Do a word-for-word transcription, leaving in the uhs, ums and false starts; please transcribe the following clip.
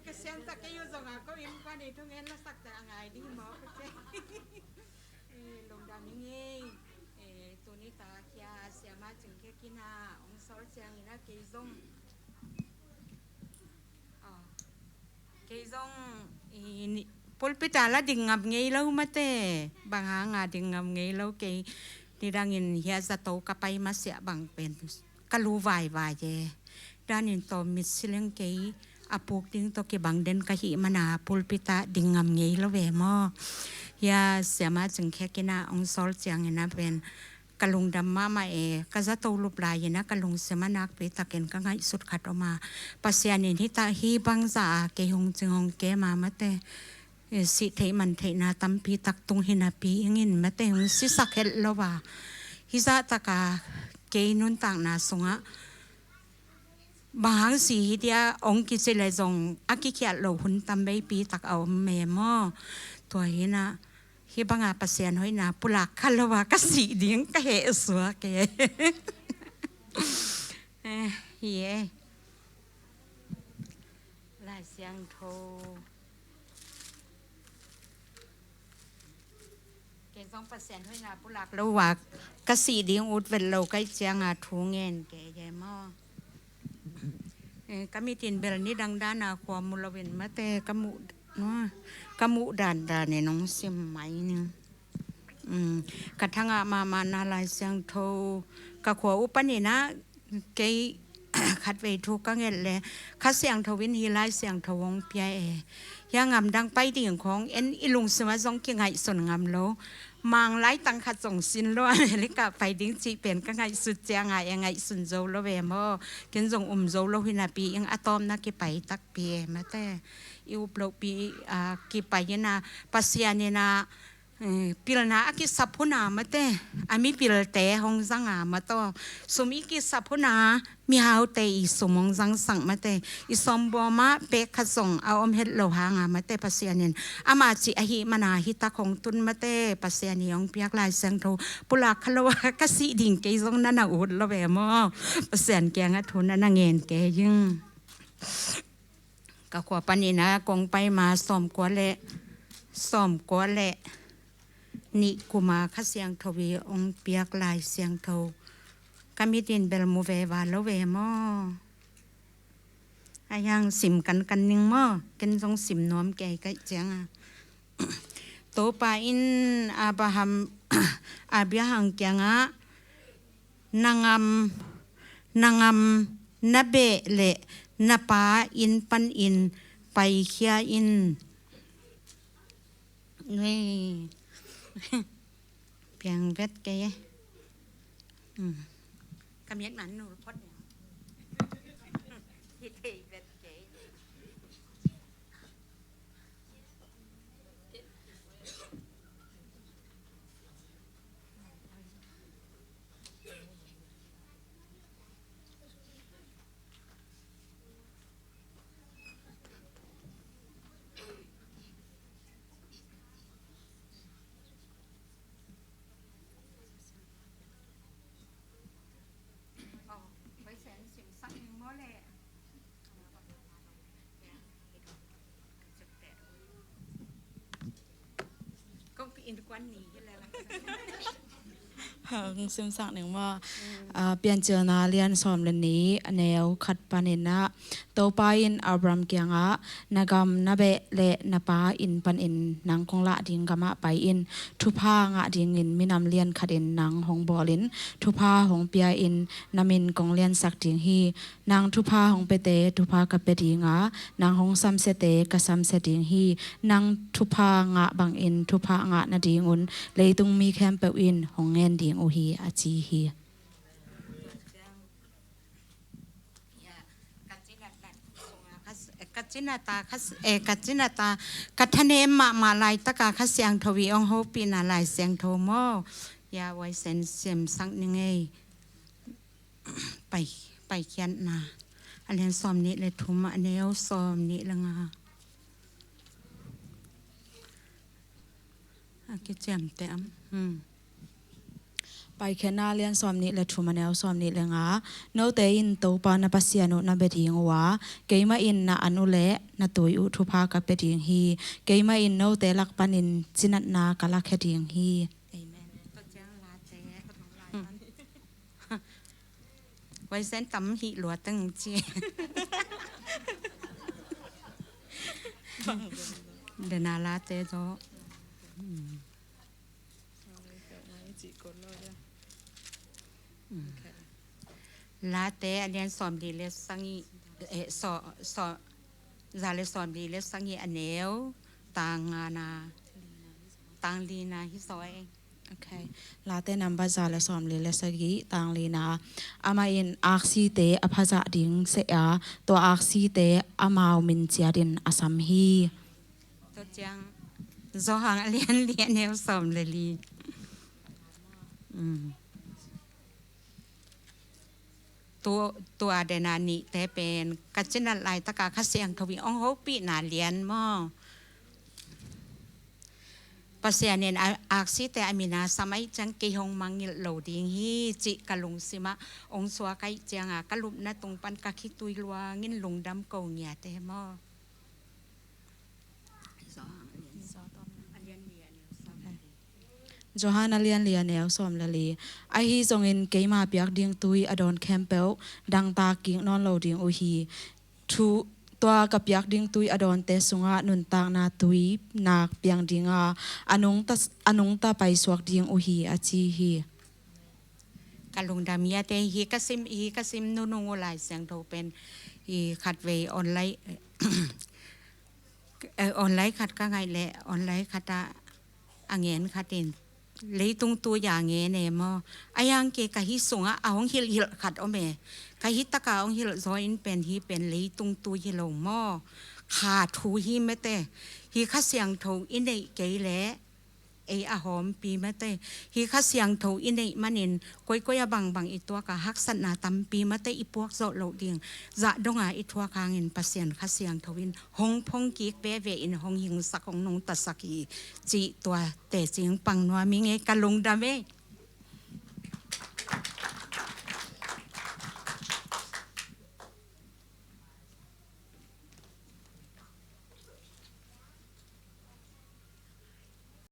Ka siangtho kei uh zong a ko innkuan i thungen la sakte a ngai ding maw ka ci. Lungdam ing ei. Tuni tak hia siama Cing Khe Kin a ong sawl ciangin a kei zong Kei zong pulpit ah la ding ngam ngei lo mate, bang hanga ding ngam ngei lo kei. Nidangin hia zato ka pai masiah bang pen ka lu vaivai e. Danin tawm mit sileng kei a puk ding tawh kibang den ka hih mana pulpit ah ding ngam ngei lo ve maw? Hia siama Cing Khe Kin a ong sawl ciangin a pen ka lungdam mahmah e, ka zato lup lai-in a ka lungsim a nakpi takin ka ngaihsut khat om a, Pasian in hita hi bangza a kei hong cing hong kem a mate, sih theih man theihna tampi tak tung hi napi ingin mate hong sisak het lo a, hizah taka kei nuntakna sungah bang hang si hi dia ong kici le zong a kikhiat lo hun tam veipi tak a om me maw? Tua hinah hih banga Pasian hoihna pulak kha lo a ka sih ding ka heh suak e. Hi e. Lai Siangtho. Kei zong Pasian hoihna pulak lo a ka sih ding ut vet lo ka hih cianga thu ngen kei e maw? Ka mitin bel nidang dana khua mu loin mate ka muh dandanin hong sim mai ning. Ka thangah mahmahna Lai Siangtho ka khua uh paninah kei khatvei thu ka nget le Kha Siangtho in hi Lai Siangtho hong pia e. Hia ngamdang pai ding khong en i lungsimah zong kingaihsun ngam lo. Mang laitang khat zong sin lo America pai ding cih pen ka ngaihsut cianga e ngaihsun zo lo ve maw? Ken zong um zo lo hi napi ing a tawmna kipai takpi e mate. I up lohpi kipai ina Pasian ina pilna a kisap huna mate, a mipilte hong zanga mataw, sum i kisap huna mihaute i sum hong zangsak mate, i sawmbawmah pek khat zong a om het lo hanga mate, Pasian in ama cih ahi mana hitak hong tun mate, Pasian i hong piak Lai Siangtho pulak kha lo a ka sih ding kei zong na na ut lo ve maw? Pasian kiangah thu na na ngen kei ing. Ka khua paninah kong pai ma sawmkua le sawmkua le nih kuma Kha Siangtho i ong piak Lai Siangtho ka mitin bel mu veva lo ve maw? A hiang sim kankan ning maw? Ken zong sim nuam kei kaih cianga Topa in Abraham Abraham kiangah na ngam na ngam na beh le na pa inn panin paikhia in. Piang vet kei e. Ka miat man nul phot nia. Hi thei vet kei. Hong simsak ning maw? Piancilna lian sawm le nih a neu khat paninah Topa in Abraham kiangah na gam na beh le na pa inn panin nang kong lah ding gamah pai in, thupha ngah dingin minam lian khatin nang hong bawlin thupha hong pia in na min kong liansak ding hi. Nang thupha hong piate thupha ka pia dinga, nang hong samsiate ka samsia ding hi. Nang thupha ngah bangin thupha ngah nadingun leitung mi khempeuh in hong ngen ding uh hi, a ci hi. Ka cinata, ka thanem mahmah laitaka Kha Siangtho i ong hopihna Lai Siangtho maw? Ya wai sen sem sang ni ngei. Pai, paikhiatna a lian sawm nih le thum a neu sawm nih le nga. A kiciamte am. Hmm. Paikhiatna lian sawm nih le thum, a neu sawm nih le nga. Note in Topa na Pasian uh na bia ding uh a, keimah in na an uh le na tui uh thupha ka pia ding hi. Keimah in note lak panin cinatna ka lakhia ding hi. Amen. Tua ciang Late. Vai sen tam hi lua teng ci. Dena Late zo. Late a lian sawm li le sagih, eh, saw, saw, za le sawm li le sagih, a neu tang ngana, tang lina hi saw e. Okay. Late number za le sawm li le sagih, tang lina. Amah in aksite a phazah ding seh a, tua aksite amau min ciatin a sam hi. Tua ciang Johan a lian li, a neu sawm le li. Mm. Tu, tua dena nihte pen ka cinat laitaka Kha Siangtho in hong hopihna lian maw? Pasian in a, aksite a mina sam ahih ciang kei hong mangngilh lo ding hi cih ka lungsimah hong suak ahih cianga ka lupna tung pan ka khitui luangin lungdam ko ngiate maw? Johan a lian li, a neu sawm le li. Ahi zongin keima piak ding tui a dawn khempeuh dangtak kik nawn lo ding uh hi. Thu, tua ka piak ding tui a dawnte sungah nuntakna tui nak piang dinga a nungta, a nungta paisuak ding uh hi, a ci hi. Ka lungdam hi a te, hi ka sim, hi ka sim nunung uh Lai Siangtho pen hi khatvei online, eh, online khat ka ngaih leh online khatah a ngen khat in leitung tui a ngen e maw? A yang ke ka hi sungah a hong hilh hilh khat om e. Ka hi taka hong hilh zaw in pen hi pen leitung tui hi lo maw? Kha thu hi mete. Hi Kha Siangtho i neih kei leh ei a hawmpi mate. Hi Kha Siangtho i neih manin koikoi a bangbang i tuaka haksatna tampi mate i puak zawh loh ding. Zah donga i thuak hangin Pasian Kha Siangtho in hong phongkik veve in hong hingsak, hong nungtasak hi cih tua tecing pang nuam hi ngei. Ka lungdam e.